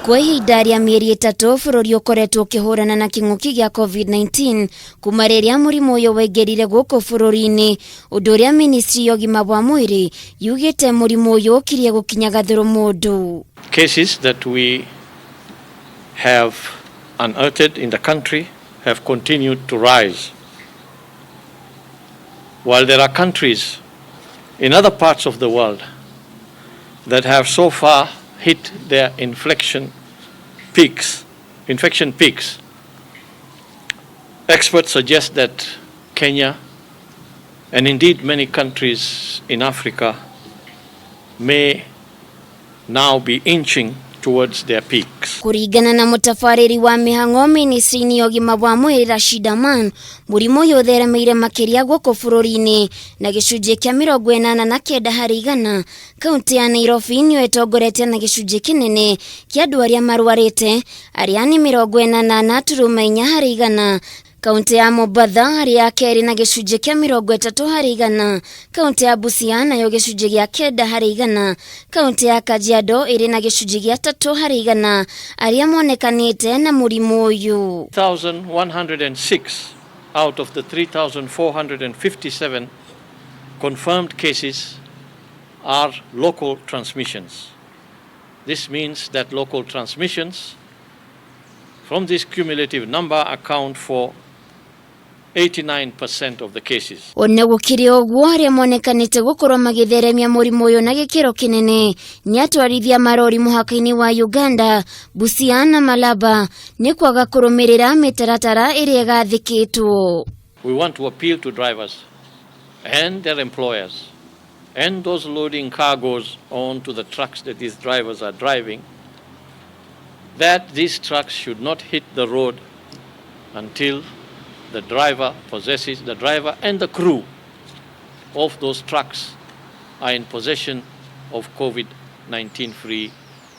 Kwa ihinda rĩa mĩeri 3 bũrũri ũkoretwo ũkĩhũrana na kĩng'ũki gĩa COVID-19 kuma rĩrĩa mũrimũ ũyũ waingĩrire gũkũ bũrũri-inĩ, ũndũ ũrĩa ministry ya ũgima wa mwĩrĩ yugĩte mũrimũ ũyũ ũkirie gũkinya gathũrũ mũndũ. Cases that we have unearthed in the country have continued to rise. While there are countries in other parts of the world that have so far hit their infection peaks, experts suggest that Kenya, and indeed many countries in Africa, may now be inching towards their peaks. Kũringana na mũtabarĩri wa mĩhang'o ministry-inĩ ya ũgima wa mwĩrĩ Rashid Aman, mũrimũ ũyũ ũtheremeire makĩria gũkũ bũrũri-inĩ na gĩcunjĩ kĩa 89%. Kaunti ya Nairobi nĩyo ĩtongoretie na gĩcunjĩ kĩnene kĩa andũ arĩa marwarĩte, arĩa nĩ 84.4%. Kaunti ya Mombatha arĩ ya kerĩ na gĩcunjĩ kĩa 30%. Kaunti ya Busia nayo gĩcunjĩ gĩa 9%. Kaunti ya Kajiado ĩrĩ na gĩcunjĩ gĩa 3% arĩa monekanĩte na mũrimũ ũyũ. 1,106 out of the 3,457 confirmed cases are local transmissions. This means that local transmissions from this cumulative number account for 89% of the cases. Ona gũkĩrĩ ũguo, arĩa monekanĩte gũkorwo magĩtheremia mũrimũ ũyũ na gĩkĩro kĩnene nĩ atwarithia marori mũhaka-inĩ wa Uganda, Busia na Malaba, nĩ kwaga kũrũmĩrĩra mĩtaratara ĩrĩa ĩgathĩkĩtwo. We want to appeal to drivers and their employers and those loading cargoes onto the trucks that these drivers are driving, that these trucks should not hit the road until the driver possesses, the driver and the crew of those trucks are in possession of COVID-19 free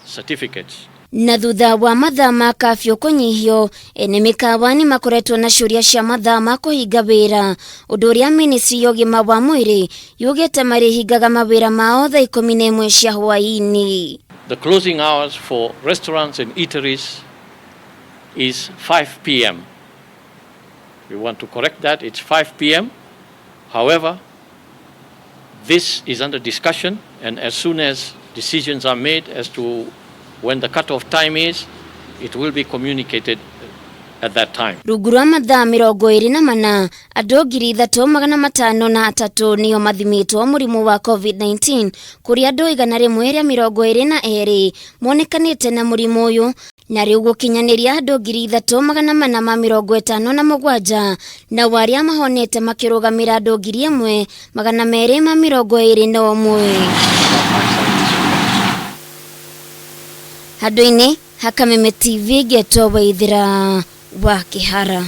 certificates. Na thutha wa mathaa ma kafyu kũnyihio, ene mĩkawa nĩ makoretwo na ciũria cia mathaa ma kũhinga wĩra, ũndũ ũrĩa ministry ya ũgima wa mwĩrĩ yugĩte marĩhingaga mawĩra mao thaa 11 cia hwaĩ-inĩ. The closing hours for restaurants and eateries is 5 p.m. We want to correct that. It's 5 p.m. However, this is under discussion, and as soon as decisions are made as to when the cutoff time is, it will be communicated at that time. Rungu rwa mathaa 24, andũ 3503 nĩo mathimĩtwo mũrimũ wa COVID-19, kũrĩa andũ 122 monekanĩte na mũrimũ ũyũ, na rĩu gũkinyanĩria andũ 3457, nao arĩa mahonete makĩrũgamĩra andũ 1221. Handũ-inĩ ha Kameme TV, ngetwo Waithĩra wa Kĩhara.